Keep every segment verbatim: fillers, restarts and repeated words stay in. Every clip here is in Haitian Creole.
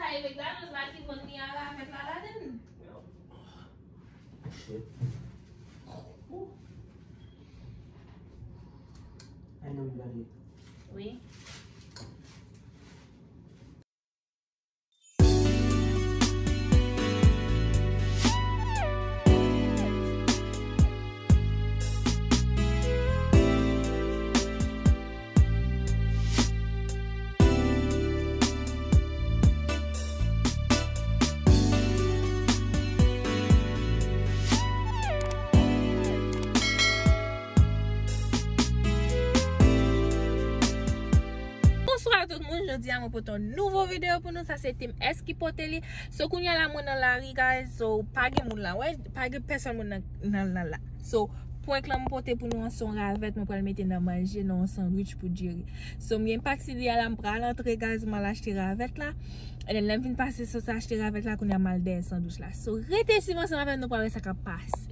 E McDonald's la ki vann li a ravèt la ladann. Shit. Ann nou gade. Wi. Bonswa tout moun, jodi a mwen pote yon nouvo videyo pou nou, sa se Team S ki pote li. So kounye a la mwen nan lari guys, so pa gen moun la, wè, pa gen pèsòn moun nan, nan, nan la. So prank lan m pote pou nou an se yon ravèt mwen pral mete nan manje, nan yon sandwich pou Jerry. So m gen pak sidi a la, m pral antre guys, m al achte ravèt la. And then lè m fin pase so sa achte ravèt la, kounye a m al dèyè sandwich la. So rete swiv ansanm avè m, nou pral wè sa k ap pase.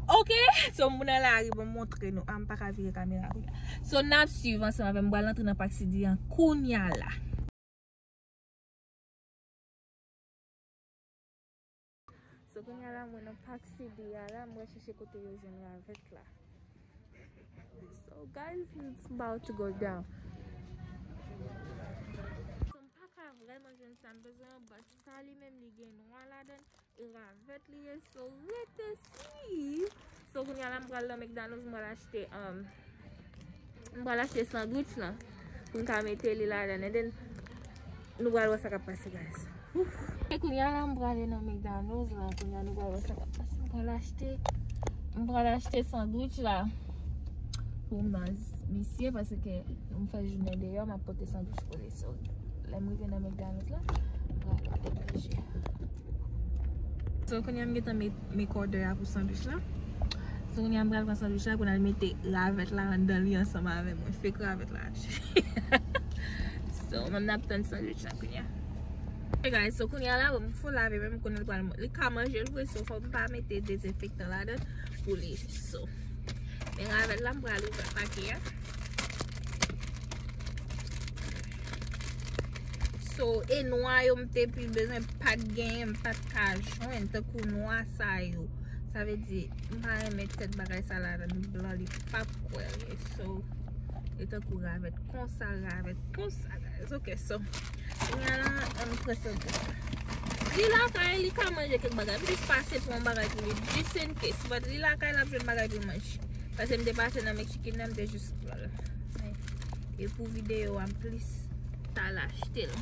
Ok, so m nan lari, bon m montre nou. Ah, m pa ka vire kamera kounye a. So n ap swiv ansanm avè m, m pral antre nan pak sidi an kounye a la. So kounye a la mwen nan pak sidi a la, mwen chèche kote yo jwenn ravèt la. So guys, it's about to go down. So m pa ka vrèman jwenn sa m bezwen an, but sa li menm li gen nwa ladann, e ravèt li ye, so rete swiv. So kounye a la m pral nan McDonald's, m pral achte, um, m pral achte sandwich lan pou m ka mete li ladann, and then nou pral wè sa k ap pase guys. Ouf. E kounye a la m prale nan McDonald's la, kounye a nou pral wè sa k ap pase. M pral achte, m pral achte sandwich la pou Maz misye, paske m fè jounen deyò, m ap pote sandwich pou li. So lè m rive nan McDonald's la, m pral mete manje a. So kounye a m gentan met, make order a pou sandwich la. So kounye a m pral pran sandwich la pou n al mete ravèt la anndan li ansanm avè mwen. Fake ravèt la. So menm n ap tann sandwich la kounye a. Hey guys, so kounye a la bon, m fò lave men m konnen li pral, li ka manje l vre, so fò m pa mete dezenfektan ladan pou li. So men ravèt la m pral ouvè pake a. So e nwa yo m te pi bezwen, pa t genyen, m pa t ka jwenn tankou nwa sa yo. Sa vle di m pa renmen tèt bagay sa ladan, blan li p ap kwè l. So e tankou ravèt konsa, ravèt konsa guys. Ok, so kounye a la ann pran sandwich la. Li lakay, li ka manje kèk bagay, m jis pase pran yon bagay pou li just in case, but li lakay, l ap jwenn bagay pou l manje. Paske m te pase nan Mexican nan, m te jis pran l. E pou videyo a m plis t al achte l.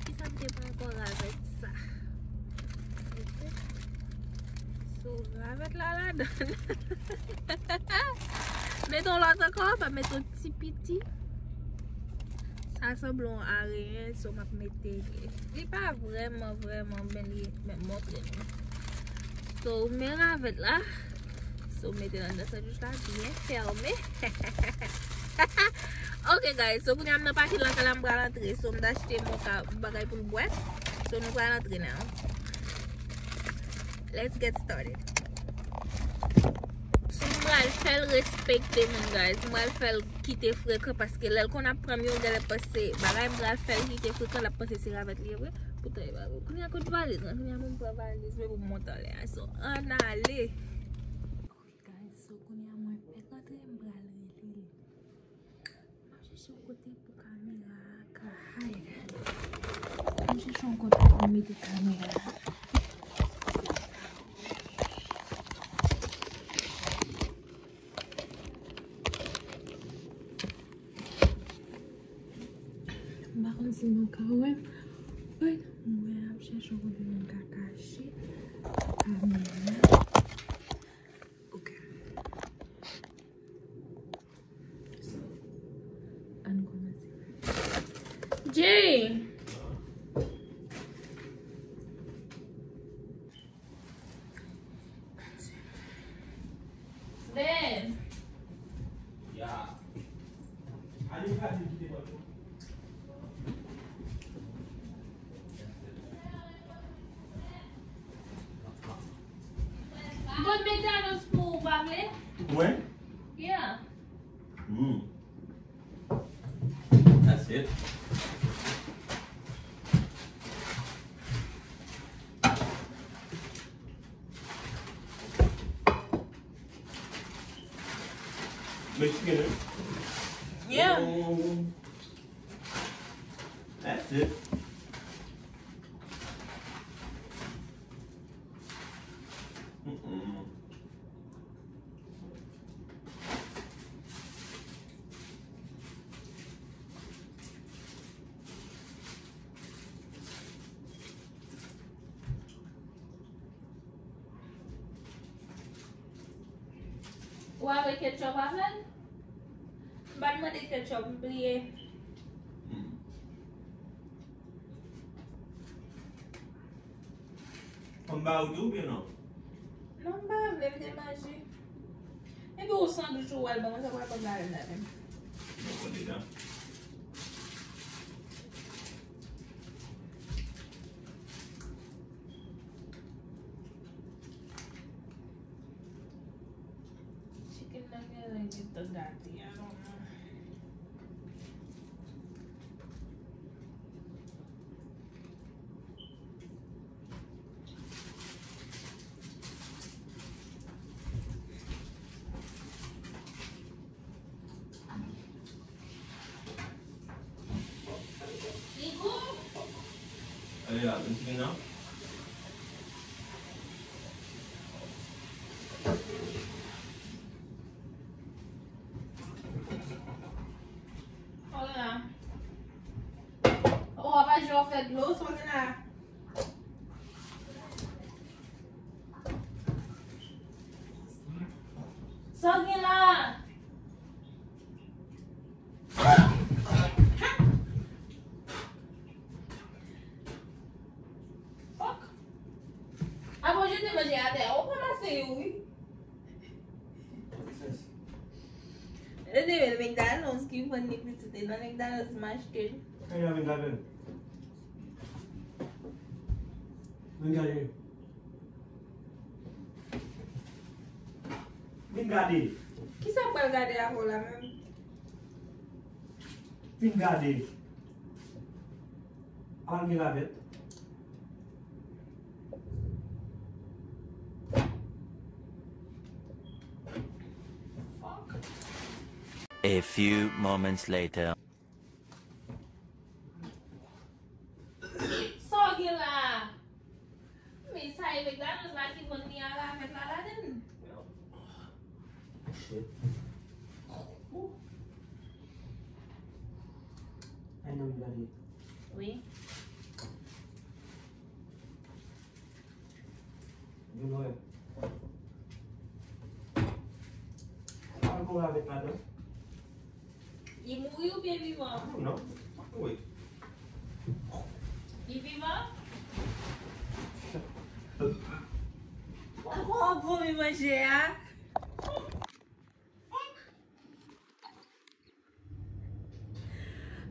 Kisa m te pran ankò? Ravèt sa. Ok. So ravèt la ladann. Mete yon lòt ankò, pa mete yon ti piti. Sa sanble yon areyen, so m ap mete li. Li pa vrèman, vrèman, men li, men montre nou. So men ravèt la. So mete l anndan sandwich la byen fèmen. Ok guys, so kounye a m nan pake lakay la, m pral antre. So m t achte moka, bagay pou l bwè. So nou pral antre now. Let's get started. So m pral fè l respekte moun guys. M pral fè l kite frekan paske lè l konn ap pran m yo, genlè panse bagay m pral fè l kite frekan, l ap panse se ravèt li ye vre. Poutan e pa vre. Kounye a kot valiz lan? Kounye a mwen pran valiz mwen pou m monte anlè a. So ann ale. Guys, so kounye a mwen fèk antre, m pral rele li. M ap chèche yon kote pou kamera a ka hide. M ap chèche yon kote pou m mete kamera a. M pa konn si nou ka wè m. But mwen ap chèche yon kote pou m ka kache kamera. Ok. So, ann kòmanse. Jay! Ben! Mwen? Yeah. Hmm. That's it. Mexican, eh? Yeah. Oh. That's it. Mm-mm. Ou avè ketchup avè l? M pa t mande ketchup, m bliye. Fò m ba ou tou oubyen non? Non, m pa vle, m te manje. Epi ou sandwich ou wè l ban mwen, sa pral ban m ladan la menm. Mwen konn deja. Chicken nan gen lè gentan gate, I don't know. Li gou? Ale la, vin sou nan. Olala. O, apa jwe w fè dlo, sa w gen la? Sa w gen la? Fuck. Apa w jete manje atè a, ou ranmase yo, wi. Yo te vin McDonald's ki vann li pitit, e nan McDonald's m achte l. Kay la vin gade. Vin gade. Vin gade. Kisa m pral gade avè w la menm? Vin gade. Al gen ravèt. Fuck. A few moments later. Sa w gen la? Men sa e McDonald's la ki vann li a ravèt la ladann. Shit. Ay non, gade. Wi. Vin wè. Al gon ravèt ladan. Li mouri oubyen vivan? Non, pa mouri. Li vivan? Apa w ap vomi manje a?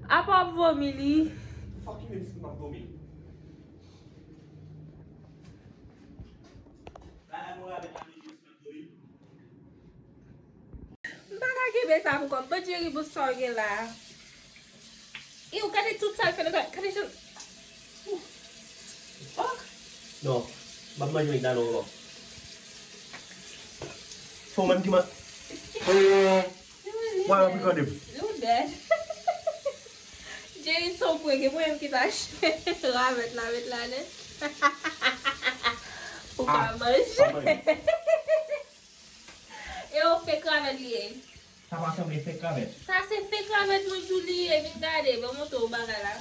Apa w ap vomi li? Fuck you, si m ap vomi. Ba la mwen avèk la manje. M pa ka kenbe sa pou kò m. Bon, Jerry, bon, sa w gen la? Ew, gade tout sa l fè nan kay. Gade jan. Fuck. Non, m ap manje McDonald ankò. Se ou menm ki man... Why you recording? You dead. Jerry, so prank. E mwen menm ki ta achte ravèt la, met la, nen. Ou pa manje. E yo fake ravèt li ye. Sa pa sanble fake ravèt. Sa se fake ravèt mwen di w li ye. Vin gade, ban m montre w bagay la.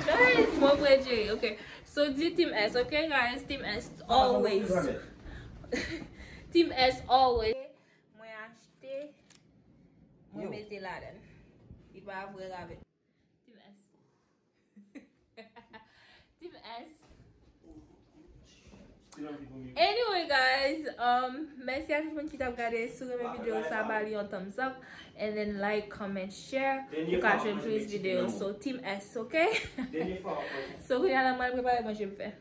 Guys, mwen vre Jerry, ok. So, di Team S, ok, guys? Team S always. Team S always. Mwen achte, mwen mete ladan. Li pa vre ravèt. Team S. Team S. Anyway, guys, um, mèsi a tout moun ki t ap gade. Si w renmen videyo sa, ba li yon thumbs up. And then like, comment, share. Pou ka jwenn plis videyo. So, Team S, ok? So, kounye a la, mwen prepare manje m fè.